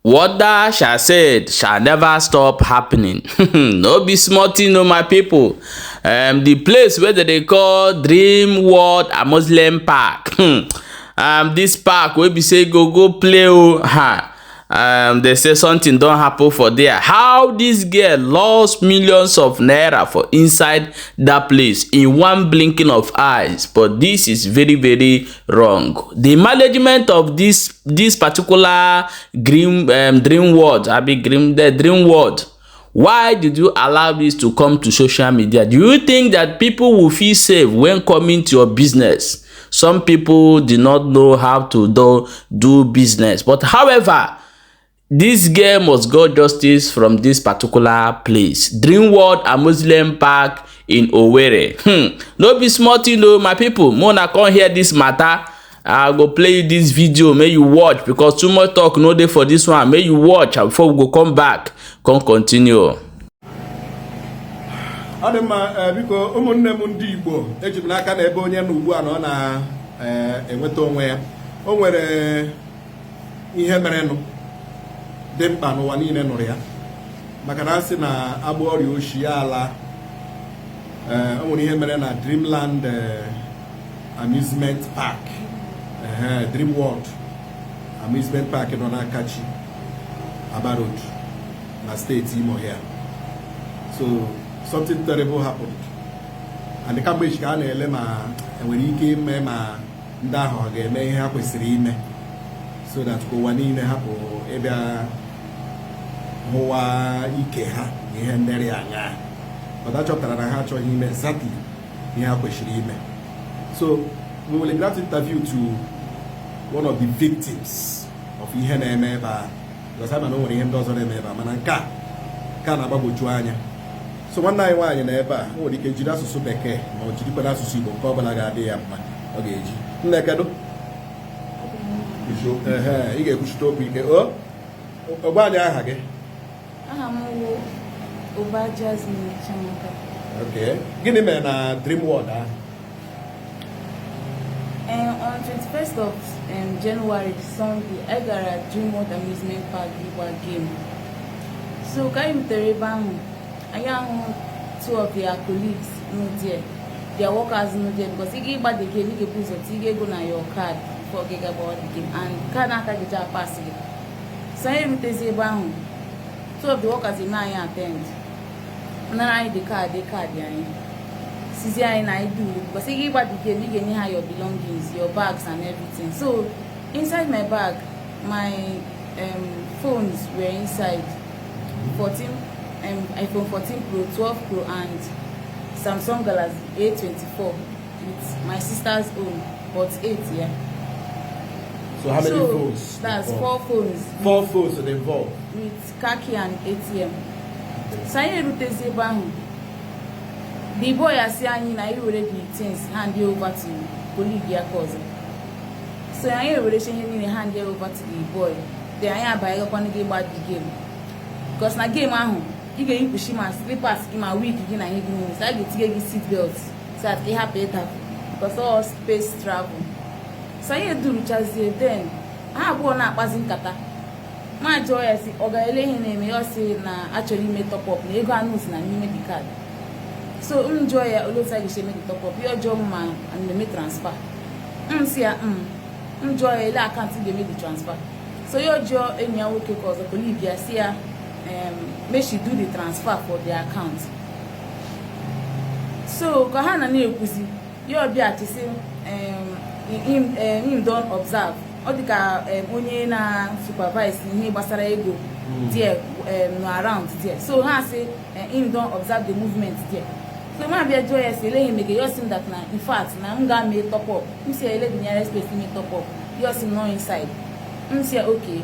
What thou shall said shall never stop happening. No be small thing o, my people. The place wey dem dey call Dream World Amusement Park. This park wey be say go go play o. Ha. They say something don happen for there. How this girl lost millions of naira for inside that place in one blinking of eyes. But this is very, very wrong. The management of this particular green Dream World, abi Green the Dream World, why did you allow this to come to social media? Do you think that people will feel safe when coming to your business? Some people do not know how to do business. But however, this girl must got justice from this particular place. Dream World Amusement Park in Owerri. No be small thing o, my people. Make una come hear this matter. I go play you this video, make you watch, because too much talk no dey for this one. Make you watch before we go come back, come continue. Ọ dị mma. Biko, ụmụnne m ndị Igbo, eji m n'aka na ebe onye nọ ugbu a na ọ na-enweta onwe ya. O nwere ihe merenụ dị mkpa n'ụwa niile nụrụ ya, maka na a sị na agbụ ọrịa oshi ya ala. O nwere ihe mere na Dreamland Amusement Park, Dream World Amusement Park nọ n'Akachi, Aba Road, na steeti Imo here. So something terrible happened, and kamgbe echi ka a na-ele ma enwere ike ime ma ndị ahụ ọ ga-eme ihe ha kwesịrị ime, so that ka ụwa niile hapụ ịbịa hụwa ike ha na ihe ndịrị anya. But a chọpụtara na ha achọghị ime exactly ihe ha kwesịrị ime. So we will grant interview to one of the victims of ihe na-eme ebe a, because ama na o nwere ihe ndị ọzọ na-eme ebe a, mana nke a na-agbagwoju anya. So nwanne anyị nwaanyị na ebe a, o nwere ike jiri asụsụ Bekee ma ọ jirikwa n'asụsụ Igbo, nke ọbụla ga-adị ya mma ọ ga-eji. Nne, kedu? Ehe, ị ga-ekwuchite okwu ike. O ogbe anyị, aha gị? Aha m wụ Ụba Jasmine Chiamaka. Okay. Gịnị mere na Dream World ahụ? On 21st of January, Sunday, I gara Dream World Amusement Park ịgba game. So ka anyị rutere ebe ahụ, anyị ahụ two of their colleagues nọ there, their workers nọ there, because ị ga-ịgba the game, ị ga-ebu ụzọ tinye ego na your card before gị ga gbawa the game, and card aka gị ji apass gị. So anyị rutezi ebe ahụ, two of the workers eme anyị attend, nara anyị the card anyị, sizi anyị na anyị duru, because ị ga-ịgba the game, ị ga-enye ha your belongings, your bags and everything. So inside my bag, my phones were inside, 14 iPhone 14 Pro, 12 Pro and Samsung Galaxy A24 with my sister's own, but 8, yeah. So how many So phones that's involved? Four phones. Four phones involved. With car key and ATM. So anyị erutezi ebe ahụ, the boy asị anyị na anyị were the things hand over to colleague ya ka ọzọ. So anyị ewerecha ihe niile hand over to the boy, then anyị abanyegakwana gị gba the game, because na game ahụ ị ga-eyipụchi ma slippers gị ma wig gị na ihe gị niile. So a ga-etinye gị seat belt so that ka ị hapụ ịdapụ, because all space travel. So anyị eduruchazie, then ha abụọ na-akpazi nkata. Ma jụọ ya si ọ ga-ele ihe na-eme ya, ọ sị na achọrọ ime top up na ego anụ si na n'ime the card. So m jụọ ya olee otu a ga-esi eme the top up, ya jụọ m ma ana m eme transfer. M si ya m jụọ ya ele account ga-eme the transfer. So ya jụọ enyi ya nwoke ka ọzọ, colleague ya, si ya make she do the transfer for the account. So ka ha na na-ekwuzi, ya ọbịa chisi him don observe, ọ dị ka onye na supervise ihe gbasara ego there no around there. So ha sị him don observe the movement there. So ma bịa jụọ ya si ele ihe mege, ya sị m that na in fact na m ga-mee top up. M si ya ele the nearest place ime top up, ya sị m nọ inside. M si ya okay.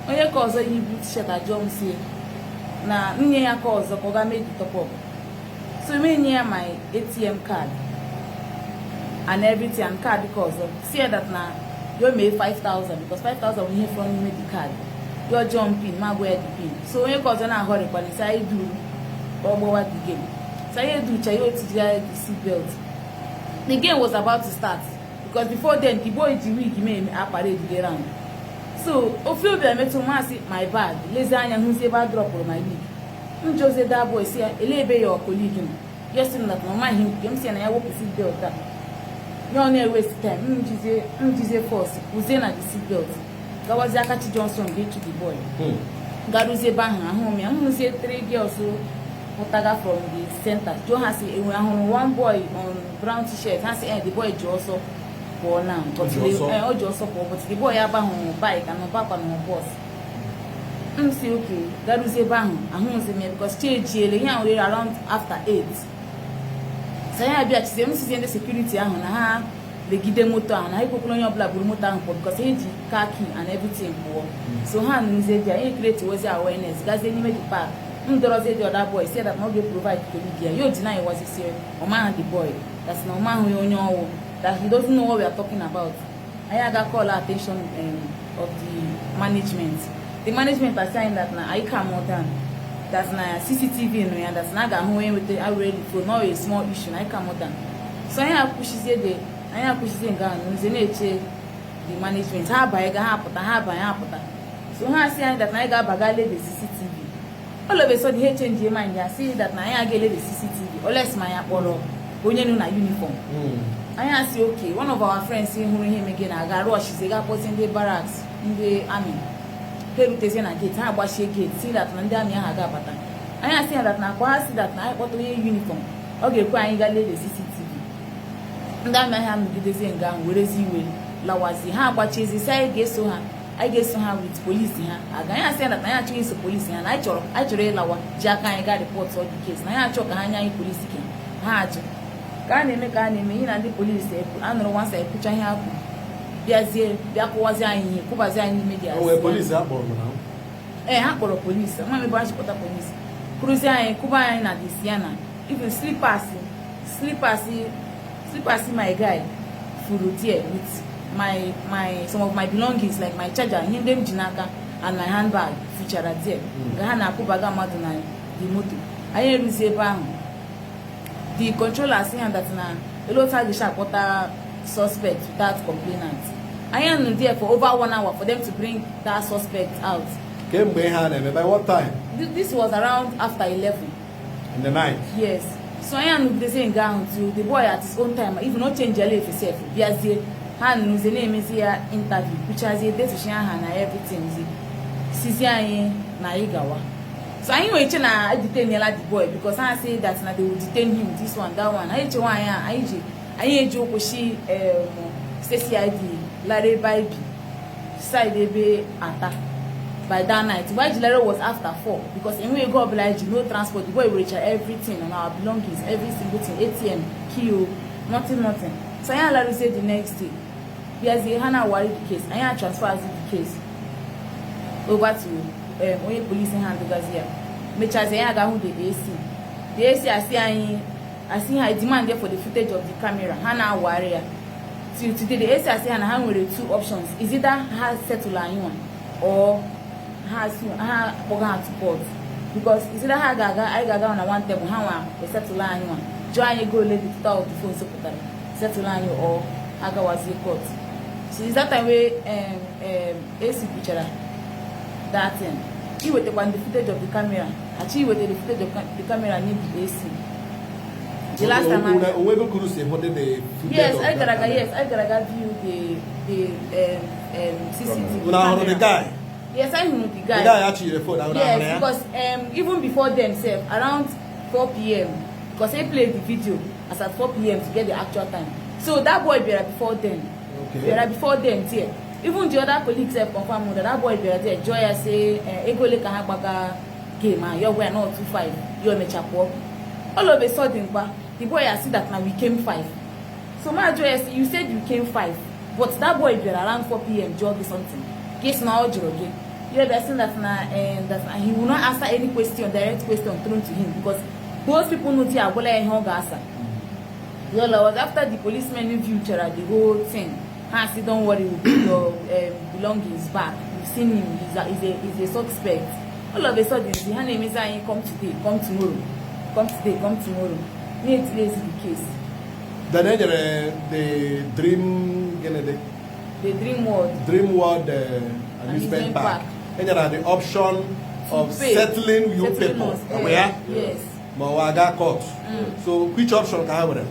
Onye ka ọzọ yi blue T-shirt ajụọ m si na nye ya ka ọzọ ka ọ ga mee the top up. So me nye ya my ATM card and everything and card ka ọzọ, si ya that na yo mee 5000, because 5000 bụ ihe fọrọ n'ime the card. Yo jụọ m PIN, ma gwa ya the PIN. So onye ka ọzọ na-ahọrịkwana si anyị duru ka ọ gbawa the game. So anyị educha ya, otijira ya the seat belt. The game was about to start, because before then the boy ji wig mee a parade round. So ofe obi emetụ m, asị my bag, lezie anya, hụzie ebe a dropụrụ my wig. M jozie that boy, si ya ele ebe ya colleague m. Ya sị m na ọ maghị nke m si ya na ya wepụ seat belt a. Ya ọ na-ewaste time, m jizie force kwụzie na the seat belt, gawazie Akachi Johnson ga-echu the boy. Garuzie ebe ahụ, ahụ m ya, m hụzie three girls pụtaga from the center. Jụọ ha si enwe ahụrụ one boy on brown T-shirt. Ha si eh, the boy ji ọsọ pụọ now, but O ji ọsọ? O ji ọsọ pụọ, but the boy agbahụ bike and ọbakwa na bus. M si okay. Garuzie ebe ahụ, ahụzi m ya because chi ejiele. Ihe ahụ rere around after 8. So ya abịachizie, m sizie ndị security ahụ na ha legide moto ahụ, na ha ekwekwala onye ọbụla buru moto ahụ pụọ because ha eji car key and everything pụọ. So ha nụzie di anyị create wozi awareness, gazie n'ime the park. M dọrọzie the other boy, say that na ọ ga-provide colleague ya. Ya o deny wazisie ọmaha the boy, that na ọmahụ ya onye ọwụ, that he doesn't know what we are talking about. Anyị aga call attention of the management. The management are saying that na anyị calm down, that na CCTV nọ ya, that na a ga-ahụ onye nweta awere the phone, not a small issue, na anyị calm down. So anyị akwụshizie nga ahụ nze na-eche the management. Ha abanye ga, ha apụta, ha abanye apụta. So ha asị anyị that na anyị ga-abaga lee the CCTV. All of a sudden, ha change mind ya, say that na anyị aga ele the CCTV unless ma ya kpọrọ onye nọ na uniform. Anyị asị okay. One of our friends hụrụ ihe mege na aga rushizie ga kpọzie ndị barracks, ndị army. Ha erutezie na gate, ha agbachie gate, si that na ndị army ahụ aga abata. Anyị asị ya that na akwa ha si that na anyị kpọta onye uniform, ọ ga-ekwe anyị gaa lee the CCTV. Ndị army ahụ anọgidezie nga ahụ, werezi iwe lawazie. Ha agbachiezi, si anyị ga-eso ha, anyị ga-eso ha with polisi ha aga. Anyị asị ya that na anyị achọghị iso polisi ha, na anyị chọrọ ịlawa, ji aka anyị gaa report all the case, na anyị achọ ka ha nye anyị polisi ke ha ajụ. Ka a na-eme ihe na ndị polisi anụrụ nwasa ekwucha ihe ha kwuru, bịazie bịa kụwazie anyị ihe, kụbazie anyị n'ime O nwere polisi a kpọrọ na? Ee, ha kpọrọ polisi. Nwa m ebe ha chịkọta polisi, kụrụzie anyị, kụba anyị na the Sienna. Even slippers my guy furu there with my some of my belongings, like my charger, ihe ndị m ji n'aka and my handbag fuchara there. Nga ha na-akụbaga mmadụ na the moto, anyị eruzie ebe ahụ, the controller sị ha that na elu otu a ga-esi akpọta suspect without complainant. Anyị nọ there for over one hour for them to bring that suspect out. Kemgbe ihe a na-eme, by what time? This was around after 11 in the night? Yes. So anyị anọgidezie nga ahụ till the boy at his own time, even o change ala efe sef, bịazie. Ha nụzie na-emezi ya interview, kwuchazie, detuchi aha na everything, zi sizi anyị na anyị gawa. So anyị nwere iche na detainyela the boy because ha say that na they will detain him, this one, that one. Anyị chewa anyị a, anyị ji anyị eji ụkwụ shi CCID lara ebe anyị bi, side ebe ata. By that night, mgbe anyị ji lara was after 4 because enweghị ego ọbụla anyị ji, no transport. The boy werecha everything on our belongings, every single thing, ATM key o, nothing, nothing. So anyị alaruzie the next day, bịazie ha na-awari the case. Anyị transfer the case over to onye polisi ha ndụgazi ya. Mechazie, ya ga-ahụ the AC. The AC asị anyị, asị ha demand for the footage of the camera. Ha na-awari ya till today. The AC asị ha na ha nwere two options: is either ha settle anyị nwa or ha ha kpọga ha to court, because is either ha ga-aga, anyị ga-aga na one table, ha nwa esettle anyị nwa, jụọ anyị ego ole the total of the phones pụtara, settle anyị, or ha gawazie court. So is that time wey AC kwuchara that thing, iwetakwa the footage of the camera, achọ iweta the footage of the camera nye the AC. The last time I Onwego kuru si hụ the footage Yes, of I that gara aga. camera? Yes, I gara aga view the CCTV Una hụrụ the camera. guy? Yes, I hụrụ the guy. The guy achịrị phone ahụ, Yes, ahụrụ ya? because even before them sef, around 4 p.m., because I played the video as at 4 p.m. to get the actual time, so that boy bịara before them. Bịara before them there. Even the other colleagues sef confirm that that boy bịara there, jụọ ya say ego ole ka ha gbaga game ahụ. Ya gwa ya na 25. Ya omecha pụọ. All of a sudden kwa, the boy asị that na we came five. So ma jụọ ya sị, "You said you came five, but that boy bịara around 4 p.m. jụọ gị something." Gị sị na ọ jụrụ gị. Ya bịa sị that na he will not answer any question, direct question thrown to him, because those people no there agwala ya ihe ọ ga-asa. Yola was after the policemen viewchara the whole thing, ha sị, "Don't worry, we'll bring your belongings back. We've seen him, he's a suspect." All of a sudden, si ha na-emezi anyị come today, come tomorrow, come today, come tomorrow, na-etilezi the case. Then e nyere the Dream, gịnị dị? The Dream World. Dream World Amusement Park enyere the option of pay. Settling you Settling people us, ọkwa ya yes. ma ọ aga court. So which option ka ha nwere?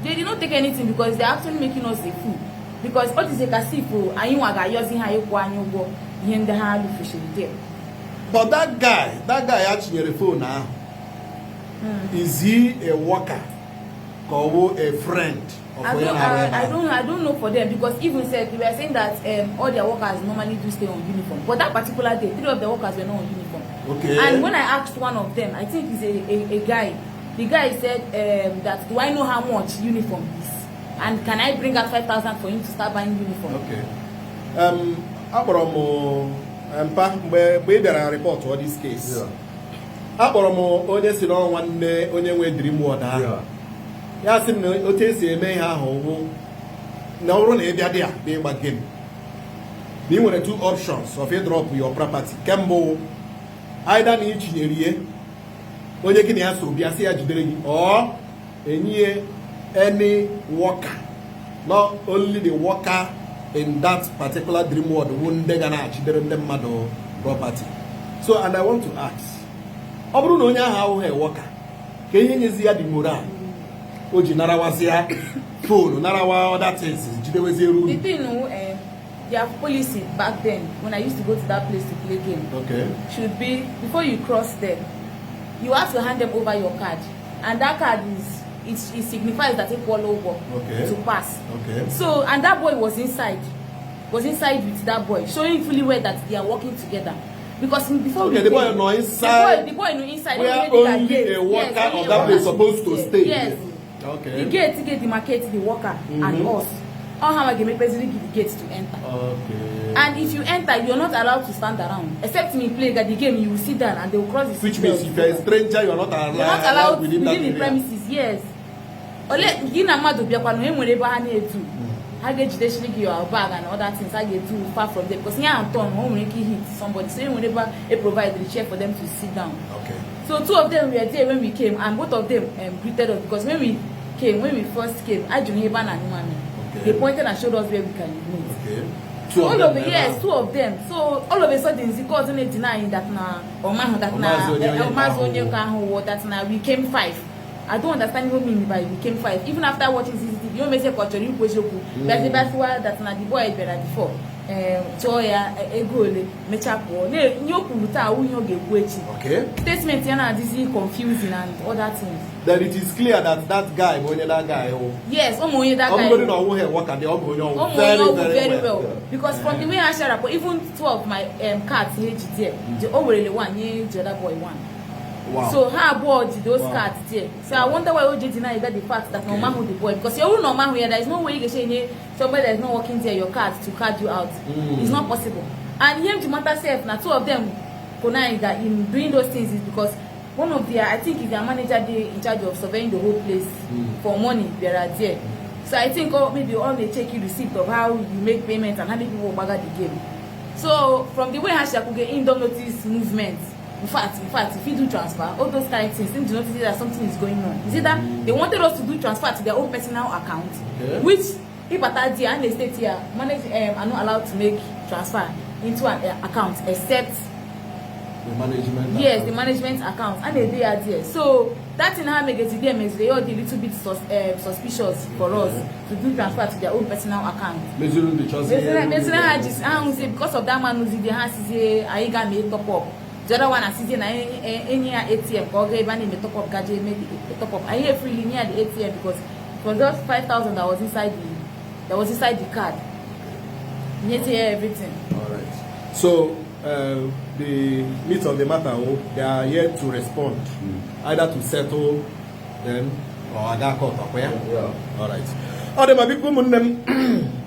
They did not take anything because they are actually making us a fool, because ọ dịzi ka sif anyị nwa ga-ayọzi ha ịkwụ anyị ụgwọ ihe ndị ha lụfuchiri there. But that guy ya chinyere phone ahụ, is he a worker ka ọ wụ a friend of I onye don't, na-arụ ebe I ahụ? don't know for them, because even said they were saying that all their workers normally do stay on uniform, but that particular day three of the workers were not on uniform. And when I asked one of them, I think he's a guy, the guy said that do I know how much uniform is, and can I bring out 5,000 for him to start buying uniform? Okay. Akpọrọ m mpa mgbe ị bịara report all this case. Akpọrọ m onye si n'ọnwa nne onye nwe Dream World ahụ. Ya sị m na otu esi eme ihe ahụ wụ na ọ bụrụ na ị bịa dị a bịa ịgba game, na ị nwere two options of ị drop your property. Nke mbụ wụ either na ị chinyere ihe onye gị na ya so bịa sị ya jidere gị, or enye any worker, not only the worker in that particular Dream World wụ ndị ga na-achidere ndị mmadụ property. So, and I want to ask, ọ bụrụ na onye ahụ ahụghị worker, ka ihe nyezi ya the moral o ji narawazịa phone, narawa other things, jidewezie The uru? thing, their policy back then, when I used to go to that place to play game, should be before you cross them, you have to hand them over your card, and that card is it signifies that ịkwụọla ụgwọ to pass. So, and that boy was inside with that boy, showing fully well that they are working together, because before Okay, we the boy came, nọ inside the boy no inside where only only gate. A worker Yes, only of a that worker place supposed to there. stay. Yes. The gate get demarcate the worker and us. All ha ga-emepeziri gị the gate to enter. And if you enter, you're not allowed to stand around except me play the game. You will sit down and they will cross the Which seat means belt. if you're a stranger, you're not allowed, You're not allowed within within that the area. premises, yes. Ole gị na mmadụ bịakwanụ, e nwere ebe ha na-edu, ha ga-ejidechiri gị your bag and other things ha ga-edu far from there, because ihe ahụ turn, o nwere ike hit somebody. So e nwere ebe e provide the chair for them to sit down. So two of them were there when we came, and both of them greeted us, because when we first came, ajụrụ ha ebe a na-anyụ mamịrị. They pointed and showed us where we can urinate. Two So of all them of a, never- yes, two of them. So all of a sudden, Ziko ọzọ na-deny that na ọmahụ that na Ọmazị onye onye ọmazị nke onye ahụ. nke ahụ wụ that na we came five. I don't understand what mean by we came five. Even after watching CCTV, o mezie ka ọ chọrọ ikwu eziokwu, bịazi bịasịwa that na the boy bịara before, tụọ ya ego ole, mechaa pụọ. Na ihe o kwuru taa awụ ihe ọ ga-ekwu echi. Statement ya na-adịzi confusing and other things. Then it is clear that that guy bụ onye that guy wụ. Yes, ụmụ onye that Ọ guy bụgodị na ọ wụghị worker dị, ọ bụ onye ọwụ ụmụ onye very ọgwụ very very well. well, because from the way ha sharapụ, even two of my cards ha eji there, o werele one nye the other boy one. So ha abụọ ji those cards there. So I wonder why OJ deny that the fact that na ọmahụ the boy, because ọ bụrụ na ọmahụ ya, there is no way you ga-esi enye somebody that is not working there your card to card you out. It's not possible. And ihe m ji mata sef na two of them connive that in doing those things is because one of their, I think is their manager dey in charge of surveying the whole place for money, bịara there. So I think, oh, maybe all dey check you receipt of how you make payment and how many people gbaga the game. So from the way ha si akwuge in don notice movement. In fact, if you do transfer, all those kind of things, him do notice that something is going on. Is it that they wanted us to do transfer to their own personal account? Which ịbata there and state here manage are not allowed to make transfer into an account except The management yes, the account. Management account and dey there there. So that thing ha megezi there meziri ya ọ dị little bit suspicious for us to do transfer to their own personal account. Mezuru ndị chọzi Meziri ha ji ahụzie because of that man nụzide ha sizie anyị ga mee top up. The other one asizie na enye ya ATM ka ọ gaa ebe a na-eme top up, gaje eme the top up. Anyị efreely nye ya the ATM because it was just 5,000 that was inside the card. Nyezie ya everything. All right. So the meat of the matter, oh, they are yet to respond, either to settle them or aga court, ọkwa ya? Yeah. All right. Ọ dị ma, biko ụmụnne m,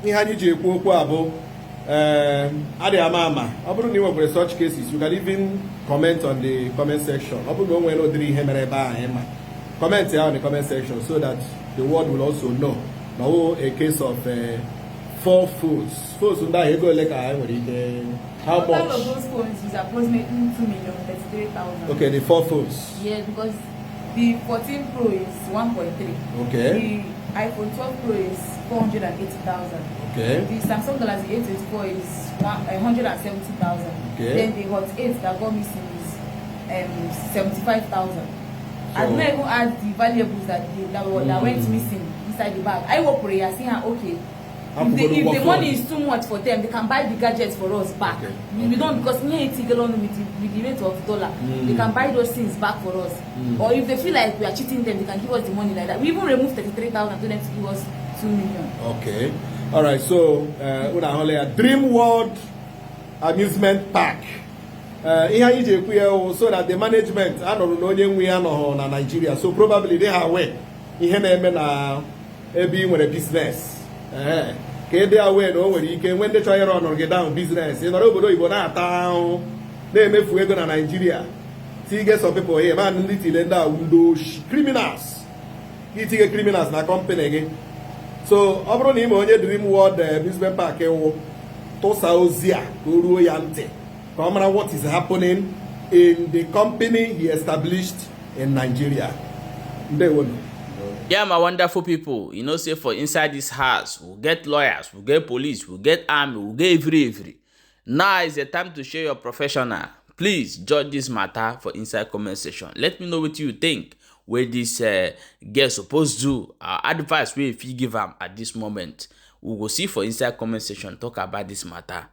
ihe anyị ji ekwu okwu a bụ ee adịghị ama ama ọ bụrụ na ị nwekwara such cases, you can even comment on the comment section. Ọ bụrụ na o nwere ụdịrị ihe mere ebe ahụ, ma comment ya on the comment section so that the world will also know na ọ a case of four phones. Phones ndị ahụ, ego ole ka anyị nwere ike, how Total much? Of those phones is approximately 2,033,000. Okay, the four phones. Yes, because the 14 Pro is 1.3. The iPhone 12 Pro is 480,000. Okay. The Samsung Galaxy A24 is 170,000. Okay. Then the Hot 8 that got missing is 75,000. I did not even add the valuables that went missing inside the bag. I wepụrụ ya sị ha, okay, if the money is too much for them, they can buy the gadgets for us back. We don't, because ihe etigela ọnụ with the rate of dollar, they can buy those things back for us. Or if they feel like we are cheating them, they can give us the money like that. We even remove 33,000 to them to give us 2 million. Okay. All right. So, unu ahụla ya, Dream World Amusement Park. Ihe anyị ji ekwu ya wụ so that the management anọrụ na onye nwe ya nọhụ na Nigeria, so probably they are aware ihe na-eme na ebe ị nwere business. Ee, ka ị dị aware na o nwere ike nwee ndị chọrọ ịrụ ọnọrọ gị down business. Ị nọrọ obodo oyibo na-ata ahụhụ, na-emefu ego na Nigeria, tige some people here, man, ndị tile ndị awụ ndị oshi, criminals, itinye criminals na company gị. So ọ bụrụ na ị ma onye Dream World Amusement Park wụ, tụsa ozi a ka o ruo ya ntị, ka ọ mara what is happening in the company he established in Nigeria. Ndewonu. Yeah, my wonderful people, you know say for inside this house, we get lawyers, we get police, we get army, we get every every. Now is the time to show your professional. Please judge this matter for inside comment section. Let me know what you think wey this girl suppose do, advice wey you fit give am at this moment. We go see for inside comment section, talk about this matter.